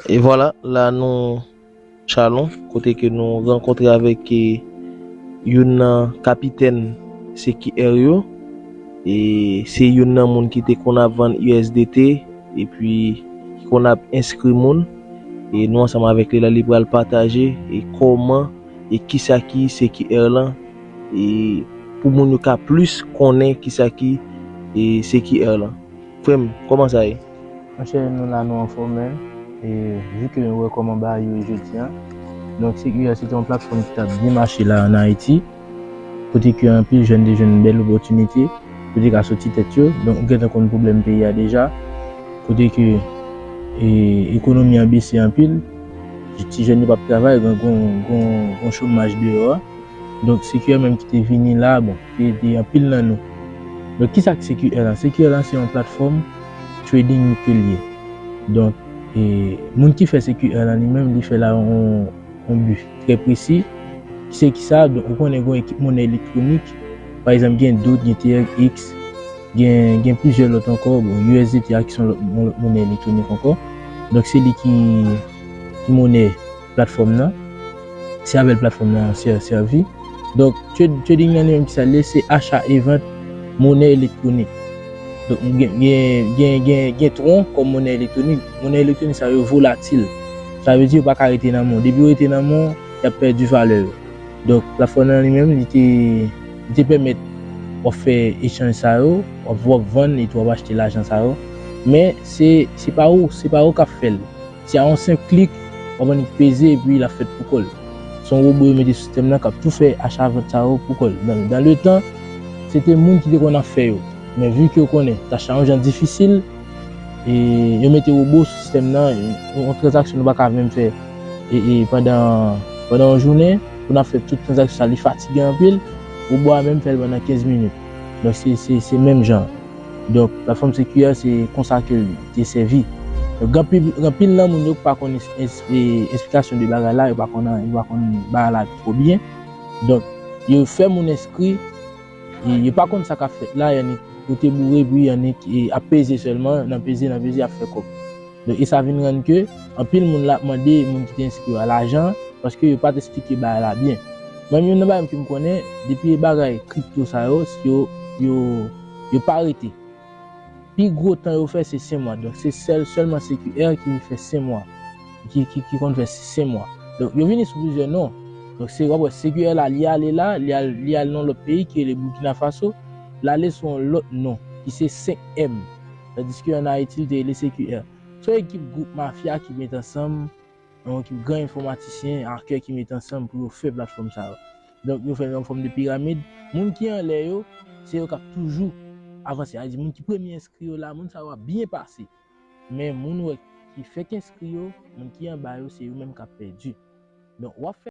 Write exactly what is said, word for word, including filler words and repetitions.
E vwala, la nou Chalon, kote ke nou rankontre avèk, e, youn nan kapitèn C Q R yo. E se youn nan moun ki te konn ap vann U S D T, epi ki konn ap enskri moun. E nou ansanm avèk li la, li pral pataje e kòman e kisa ki C Q R lan, e pou moun yo ka plis konnen kisa ki, e, C Q R lan. Frè m, kòman sa ye? Monchè, nou la, nou anfòm, men, e vi ke nou wè kòman bagay yo ye jodi a. Donk, C Q R se te yon platfòm ki t ap byen mache la ann Ayiti, kote ke anpil jèn te jwenn bèl opòtinite pou te ka soti tèt yo. Donk, ou gentan konn pwoblèm peyi a deja, kote ke, e, ekonomi an bese anpil, ti jèn yo p ap travay, gen, gen, gen, gen chomaj deyò a. Donk, C Q R menm ki te vini la, bon, te ede anpil nan nou. Donk, kisa k C Q R lan? C Q R lan se yon platfòm trading ke l ye. Donk, e, moun ki fè C Q R lan li menm, li fè l a yon, yon bi trè presi. Se kisa? Donk, ou konnen gen yon ekip monè elektwonik. Pa egzanp, gen dot, gen T R X, gen, gen plizyè lòt ankò. Bon, U S D T a ki se yon lòt, yon lòt monè elektwonik ankò. Donk, se li ki, ki monè platfòm nan. Se avè l platfòm nan sè-, sèvi. Donk, trade-, trading nan li menm ki sa l ye, se acha e vant monè elektwonik. Donk, gen, gen, gen, gen, gen Tron kòm monè elektwonik. Monè elektwonik sa yo volatil. Sa vle di yo pa ka rete nan men w. Depi yo rete nan men w, y ap pèdi valè yo. Donk, platfòm nan li menm, li te, li te pèmèt w ap fè echanj sa yo, w ap, w ap vann, epi w ap achte lajan sa yo. Men, se, se pa ou, se pa ou k ap fè l. Se a yon senp klik, w ap annik peze epi l ap fèt pou kò l. Se yon wobo yo mete sou sistèm nan k ap tou fè acha vant sa yo pou kò l. Nan, nan letan, se te moun ki te konn ap fè yo. Men vi ke yo konnen tach la yon jan difisil, e yo mete wobo sou sistèm nan, yon, yon tranzaksyon nou pa ka menm fè e, e pandan, pandan yon jounen, pou n ap fè tout tranzaksyon sa, li fatigan anpil, wobo a menm fè l pandan kenz minit. Donk se, se, se menm jan. Donk, platfòm C Q R se konsa ke l te sèvi. Donk, gen anpil, gen anpil nan moun yo ki pa konn es-, es-, e, esplikasyon de bagay la, yo pa konn, yo pa konn bagay la twò byen. Donk, yo fè moun enskri, e, yo pa konn sa k ap fèt la, y annik kote boure, epi y annik, e, ap peze sèlman, nan peze, nan peze, ap fè kòb. Donk, e sa vin rann ke anpil moun la ap mande moun ki te enskri yo a lajan, paske yo pa t esplike bagay la byen. Mwen, youn nan bagay ke m konnen, depi e bagay kripto sa yo, yo, yo, yo pa rete. Pi gwo tan yo fè, se senk mwa. Donk, se sèl, sèlman C Q R ki fè senk mwa. Ki, ki, ki konn fè senk mwa. Donk, yo vini sou plizyè non. Donk, se, w ap wè, C Q R la, li ale la, li al, li al nan lòt peyi ki rele Burkina Faso, l ale sou yon lòt non, ki se senk M. Tandiske ann Ayiti, li te rele C Q R. Se yon ekip gwoup mafya ki met ansanm, yon ekip gran enfòmatisyen, akè ki met ansanm pou yo fè platfòm sa yo. Donk, yo fè yon fòm de piramid. Moun ki anlè yo, se yo k ap toujou avanse. Sa vle di, moun ki premye enskri yo la, moun sa yo ap byen pase. Men moun ou wè ki fèk enskri yo, moun ki anba yo, se yo menm k ap pèdi. Donk, w ap